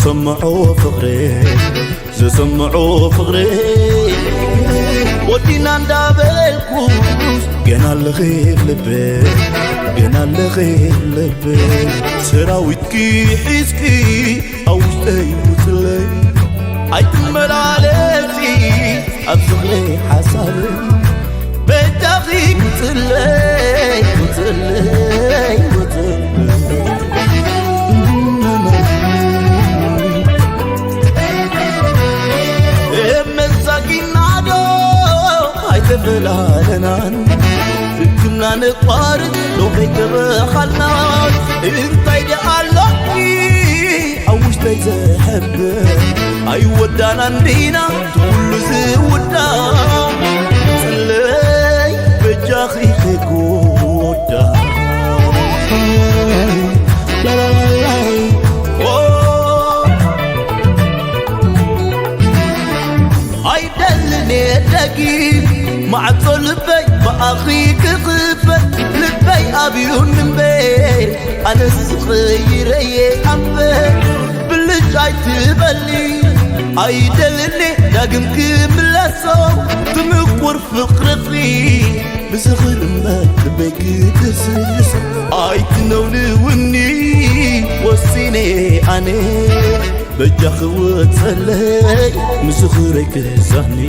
ዝሰምዖ ፍቕሪ፣ ዝሰምዖ ፍቕሪ፣ ወዲና እንዳበልኩስ፣ ገና ኣለኺ ኣብ ልበይ፣ ገና ኣለኺ ኣብ ልበይ። ሰራዊትኪ ሒዝኪ ኣብ ውሽጠይ ውፅለይ፣ ኣይትመላለሲ ኣብ ዝኽሪ ሓሳበይ። በጃኺ ውፅለይ፣ ውፅለይ፣ ውፅለይ። መሳኪና ዶ ኣይተፈላለናን? ሕክምና ነቋርፅ ዶ ከይተበኻልናን? እንታይ ደኣ ኣሎኪ ኣብ ውሽጠይ ዘሕብር? ኣይወዳናን ዲና ኩሉ ዝውዳ? ጽለይ በጃኺ ከይጎዳ። ላላላላይ። ኦ። ኣይደልን እየ ደጊም ማዕጾ ልበይ ብኣኺ ክኽፈት፣ ልበይ ኣብዩ እምበር ኣነስ ዝቕይረየ ኣንፈት። ብልጭ ኣይትበሊ ኣይደልን እየ ዳግም ክምለሶ፣ ትምኩር ፍቕርኺ ብዝኽሪ እምበር ልበይ ክትስስ። ኣይትነውንውኒ ወሲነ ኣነ በጃኺ ውጸለይ፣ ምዝኽረይ ክዛኒ።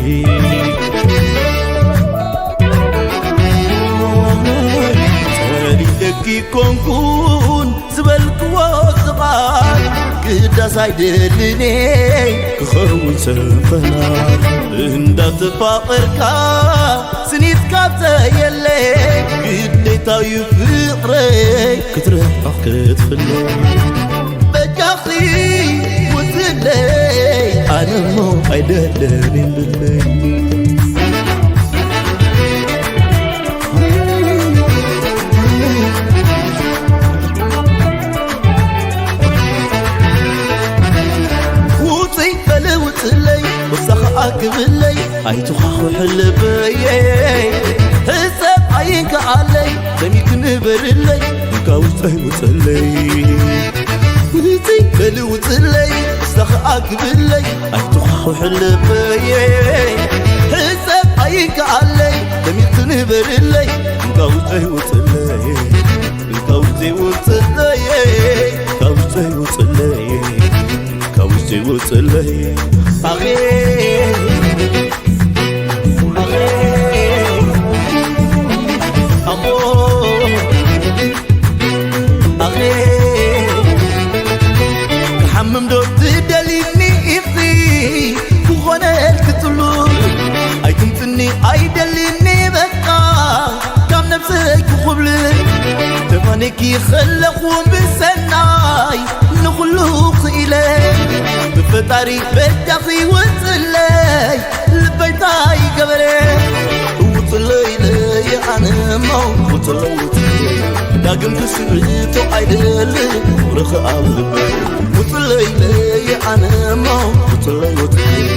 ጸሊኤኪ ኮንኩን ዝበልክዎ ዝቓል፣ ግዳስ ኣይደልን ክኸውን ሰንፈና። እንዳተፋቐርካ ስኒትካ ተየለ፣ ግዴታዩ ፍቕረይ ክትርሕቕ ክትፍለ። በጃኺ ውፅለይ፣ ኣነ እሞ ኣይደለንን ብለይ። ውፅይ በሊ ውፅለይ፣ ወሳኺ ኣክብለይ፣ ኣይትዃኹ ሕልበየ። ሕሰብ ኣይንከኣለይ፣ ሰሚክ ንበርለይ፣ እንካ ውፅይ ውፅለይ። ውፅይ በሊ ውፅለይ፣ ንስኻ ግብለይ፣ ኣይትዃኹ ሕልበየ። ሕሰብ ኣይንከኣለይ፣ ደሚቕ ትንበርለይ፣ እንካ ውፅይ ውፅለይ፣ እንካ ውፅይ ውፅለይ፣ እንካ ውፅይ ውፅለይ፣ እንካ ውፅይ ውፅለይ። ኣኼ ኣኼ ኣቦ ኣኼ ክሓምም ዶ ትደሊኒ ኢኺ? ክኾነልኪ ጽሉል ኣይትምጽኒ ኣይደሊኒ በቃ ካብ ነብሰይ ክኹብል። ተፋኒኪ ከለኹ ብሰናይ ንኹሉ ክኢለ ብፈጣሪ በጃኺ ውጽለይ። ልበይ ታይ ገበረ? ውፅለይ ለየ ኣነሞ ውፅለይ ውፅለይ ዳግም ክስርቶ ኣይደልን ፍቕርኺ ኣብ ልበይ። ውፅለይ ለየ ኣነሞ ውፅለይ ውፅለይ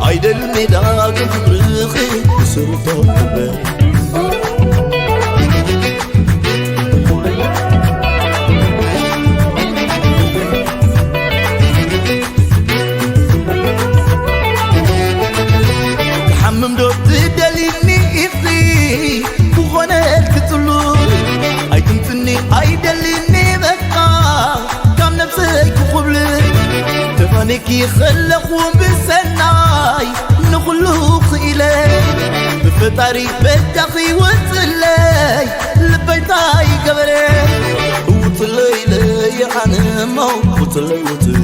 ኣይደልን ዳግም ፍቕርኺ ክስርቶ ልበይ። ክሓምም ዶ ትደሊኒ ኢኺ? ክኾነልኪ ጽሉል ኣይትምጽኒ ኣይደሊኒ በቃ ካብ ነብሰይ ክኹብል። ተፋኒኪ ከለኹ ብሰናይ ንኹሉ ክኢለ ብፈጣሪ በጃኺ ውፅለይ። ልበይ ታይ ገበረ? ውፅለይ ለየ ኣነሞ ውፅለይ ውፅል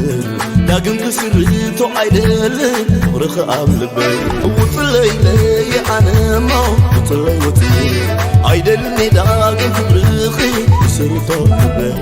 ዳግም ክስርቶ ኣይደልን ፍቕርኺ ኣብ ልበይ። ውፅለይ ለየ ኣነሞ ውፅለይ ውፅል ኣይደልን ዳግም ፍቕርኺ ክስርቶ ልበይ።